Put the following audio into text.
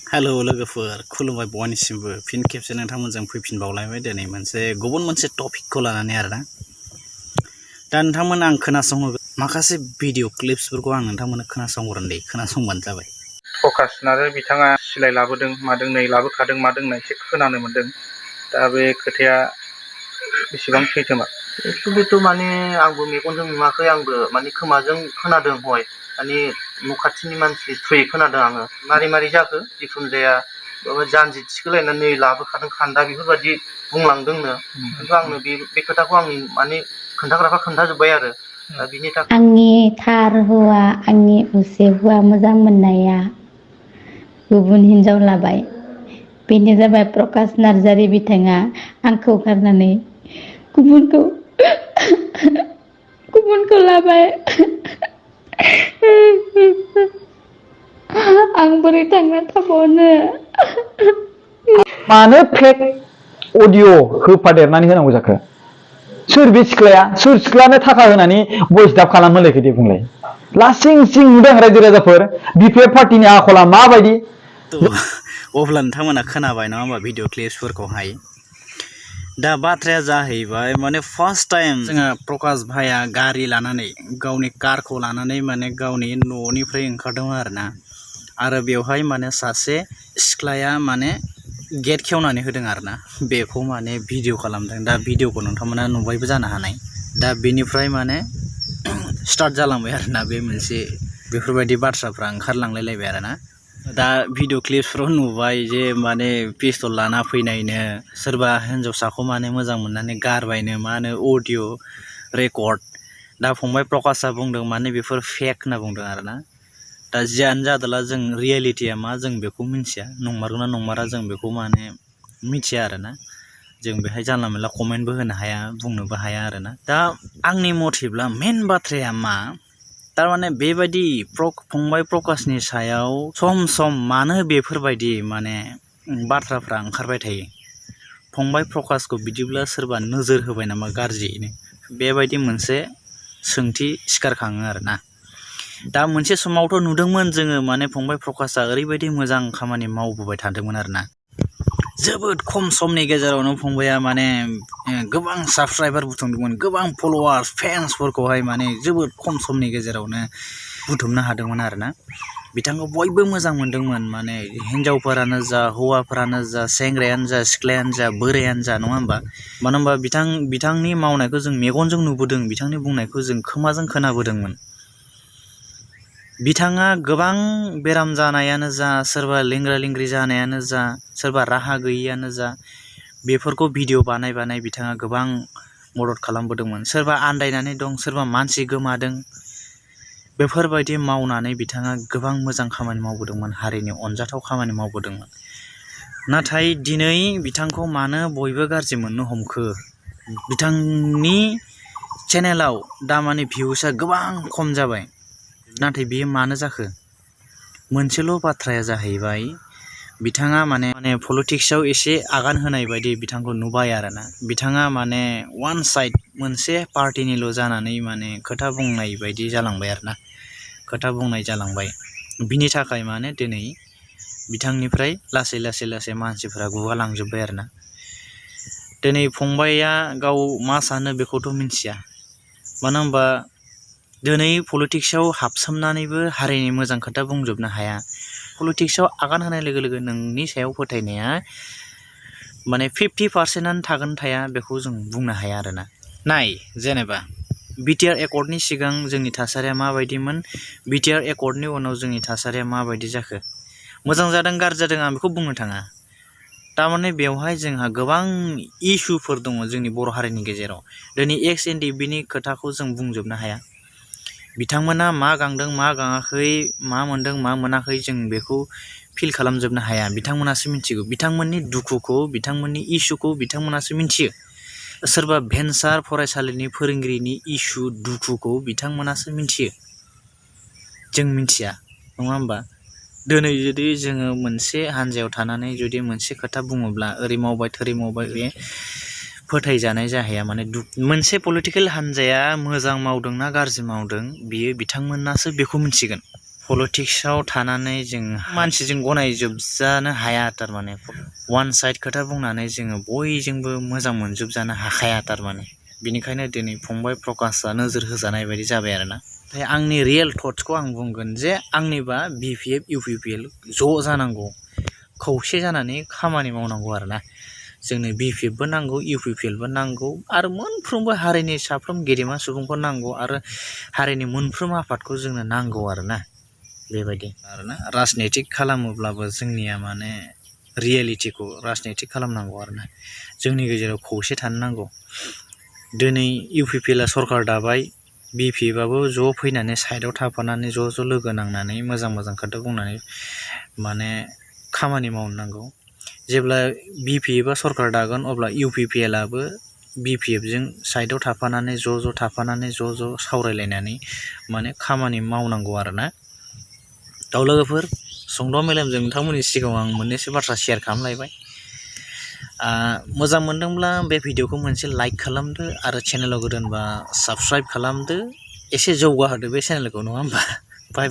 Hello लोगोफोर खुलुमबाय बयनिसिमबो फिन खेबसे नोंथांमोनजों फैफिनबावलायबाय दिनै गुबुन मोनसे टपिकखौ लानानै आरोना दा नोंथांमोन आं खोनासंहोगोन माखासे भिडिअ क्लिप्सफोरखौ आं नोंथांमोननो खोनासंहरन दे खोनासंबानो जाबाय। प्रकाश नार्जारी बिथाङा सिलाय लाबोदों मादों नै लाबोखादों मादों होनना एसे खोनानो मोन्दों। दा बे खोथाया बेसेबां सैथोमा? एक्सुवेलिथ' माने आंबो मेगनजों नुवाखै आंबो माने खोमाजों खोनादों हय माने न' खाथिनि मानसि थ्रुयै खोनादों आङो मारै जाखो जिखुनु जाया जानजि थिखोलायनानै लाबोखादों खान्दा बेफोरबायदि बुंलांदोंनो खिन्थु आंनो बे खोथाखौ आंनि माने खोन्थाग्राफ्रा खोन्थाजोब्बाय आरो दा बिनि थाखाय आंनि थार हौवा आंनि असे हौवा मोजां मोननाया गुबुन हिनजाव लाबाय बेनो जाबाय प्रकाश नार्जारी बिथाङा आंखौ गारनानै गुबुनखौ लाबाय आं बोरै थांना थाबावनो मानो फेक अडिअ होफादेरनानै होनांगौ जाखो? सोर बे सिख्लाया? सोर सिख्लानो थाखा होनानै भइस दाब खालामहोलायखो दे बुंलाय? लासिं सिं नुदों रायजो राजाफोर बिपिएफ पार्टिनि आखला माबायदि? अब्ला नोंथांमोना खोनाबाय नङा होमबा भिडिअ क्लिप्सफोरखौहाय। दा बाथ्राया जाहैबाय माने फार्स्ट टाइम जोंहा प्रकाश भाइया गारि लानानै गावनि कारखौ लानानै माने गावनि न'निफ्राय ओंखारदोंमोन आरोना आरो बेवहाय माने सासे सिख्लाया माने गेट खेवनानै होदों आरोना बेखौ माने भिडिअ खालामदों। दा भिडिअखौ नोंथांमोना नुबायबो जानो हानाय। दा बेनिफ्राय माने स्टार्ट जालांबाय आरोना बे मोनसे बेफोरबायदि बाथ्राफ्रा ओंखारलांलायलायबाय आरोना। दा भिडिअ क्लिप्सफ्राव नुबाय जे माने पिस्तल लाना फैनायनो सोरबा हिन्जावसाखौ माने मोजां मोननानै गारबायनो मा होनो अडिअ रेकर्ड। दा फंबाय प्रकाशआ बुंदों माने बेफोर फेक होनना बुंदों आरोना। दा जियानो जादोला जों रियेलिटिया मा जों बेखौ मिथिया, नंमारगौना नंमारा जों बेखौ माने मिथिया आरोना। जों बेहाय जानला मोनला कमेन्टबो होनो हाया बुंनोबो हाया आरोना। दा आंनि मथेब्ला मेन बाथ्राया मा थारमाने बेबायदि फंबाय प्रकाशनि सायाव सम सम मानो बेफोरबायदि माने बाथ्राफ्रा ओंखारबाय थायो? फंबाय प्रकाशखौ बिदिब्ला सोरबा नोजोर होबाय नामा गाज्रियैनो? बेबायदि मोनसे सोंथि सिखारखाङो आरोना। दा मोनसे समावथ' नुदोंमोन जोङो माने फंबाय प्रकाशआ ओरैबायदि मोजां खामानि मावबोबाय थादोंमोन आरोना। जोबोद खम समनि गेजेरावनो फंबाया माने गोबां साबस्क्राइबार बुथुमदोंमोन, गोबां फल'वार्स फेन्सफोरखौहाय माने जोबोद खम समनि गेजेरावनो बुथुमनो हादोंमोन आरोना। बिथांखौ बयबो मोजां मोनदोंमोन माने हिन्जावफोरानो जा हौवाफोरानो जा सेंग्रायानो जा सिख्लायानो जा बोरायानो जा नङा होमबा? मानो होनबा बिथांनि मावनायखौ जों मेगनजों नुबोदों, बिथांनि बुंनायखौ जों खोमाजों खोनाबोदोंमोन। बिथाङा गोबां बेराम जानायानो जा सोरबा लेंग्रा लेंग्रि जानायानो जा सोरबा राहा गैयियानो जा बेफोरखौ भिडिअ बानाय बिथाङा गोबां मदद खालामबोदोंमोन। सोरबा आन्दायनानै दं, सोरबा मानसि गोमादों, बेफोरबायदि मावनानै बिथाङा गोबां मोजां खामानि मावबोदोंमोन, हारिनि अनजाथाव खामानि मावबोदोंमोन। नाथाय दिनै बिथांखौ मानो बयबो गाज्रि मोननो हमखो? बिथांनि चेनेलाव दा माने भिउसआ गोबां खम जाबाय, नाथाय बियो मानो जाखो? मोनसेल' बाथ्राया जाहैबाय बिथाङा माने पलिटिक्सआव एसे आगान होनाय बायदि बिथांखौ नुबाय आरोना। बिथाङा माने वान साइड मोनसे पार्टिनिल' जानानै माने खोथा बुंनाय बायदि जालांबाय आरोना, खोथा बुंनाय जालांबाय। बिनि थाखाय माने दिनै बिथांनिफ्राय लासै मानसिफोरा गुगालांजोब्बाय आरोना। दिनै फंबाया गाव मा सानो बेखौथ' मिथिया, मानो होनबा दिनै पलिटिक्सआव हाबसोमनानैबो हारिनि मोजां खोथा बुंजोबनो हाया। पलिटिक्सआव आगान होनाय लोगो लोगो नोंनि सायाव फोथायनाया माने 50%आनो थागोन थाया बेखौ जों बुंनो हाया आरोना। नाय जेनेबा बिटिआर एकर्डनि सिगां जोंनि थासारिया माबायदिमोन, बिटिआर एकर्डनि उनाव जोंनि थासारिया माबायदि जाखो? मोजां जादों गाज्रि जादों आं बेखौ बुंनो थाङा। थारमाने बेवहाय जोंहा गोबां इस्युफोर दङ जोंनि बर' हारिनि गेजेराव। दिनै एक्स एनडिएफबिनि खोथाखौ जों बुंजोबनो हाया। बिथांमोना मा गांदों मा गाङाखै, मा मोनदों मा मोनाखै जों बेखौ फिल खालामजोबनो हाया। बिथांमोनासो मिथिगौ बिथांमोननि दुखुखौ, बिथांमोननि इस्युखौ बिथांमोनासो मिथियो। सोरबा भेन्सार फरायसालिनि फोरोंगिरिनि इस्यु दुखुखौ बिथांमोनासो मिथियो, जों मिथिया नङा होमबा? दिनै जुदि जोङो मोनसे हान्जायाव थानानै जुदि मोनसे खोथा बुङोब्ला ओरै मावबाय थोरै मावबाय बे फोथायजानाय जाहैया। माने मोनसे पलिटिकेल हान्जाया मोजां मावदों ना गाज्रि मावदों बियो बिथांमोनासो बेखौ मिथिगोन। पलिटिक्सआव थानानै जों मानसिजों गनायजोबजानो हाया थारमाने वान साइड खोथा बुंनानै जोङो बयजोंबो मोजां मोनजोबजानो हाखाया थारमाने बिनिखायनो दिनै फंबाय प्रकाशआ नोजोर होजानाय बायदि जाबाय आरोना ओमफ्राय आंनि रियेल थट्सखौ आं बुंगोन जे आंनिबा BPF UPPL ज' जानांगौ खौसे जानानै खामानि मावनांगौ आरोना जोंनो BPFबो नांगौ UPPLबो नांगौ आरो मोनफ्रोमबो हारिनि साफ्रोम गेदेमा सुबुंखौ नांगौ आरो हारिनि मोनफ्रोम आफादखौ जोंनो नांगौ आरोना बेबायदि आरोना राजनितिक खालामोब्लाबो जोंनिया माने रियेलिटिखौ राजनितिक खालामनांगौ आरोना जोंनि गेजेराव खौसे थानो नांगौ दिनै UPPLआ सरकार दाबाय BPFआबो ज' फैनानै साइडआव थाफानानै ज' लोगो नांनानै मोजां खोथा बुंनानै माने खामानि मावनो नांगौ जेब्ला BPFआ सरकार दागोन अब्ला UPPLआबो BPFजों साइडआव थाफानानै ज' थाफानानै ज' सावरायलायनानै माने खामानि मावनांगौ आरोना दाउ लोगोफोर सुंद' मेलेमजों नोंथांमोननि सिगाङाव आं मोननैसो बाथ्रा शेयार खालामलायबाय मोजां मोनदोंब्ला बे भिडिअखौ मोनसे लाइक खालामदो आरो चेनेलाव गोदानबा साबस्क्राइब खालामदो एसे जौगाहोदो बे चेनेलखौ नङा होमबा बाय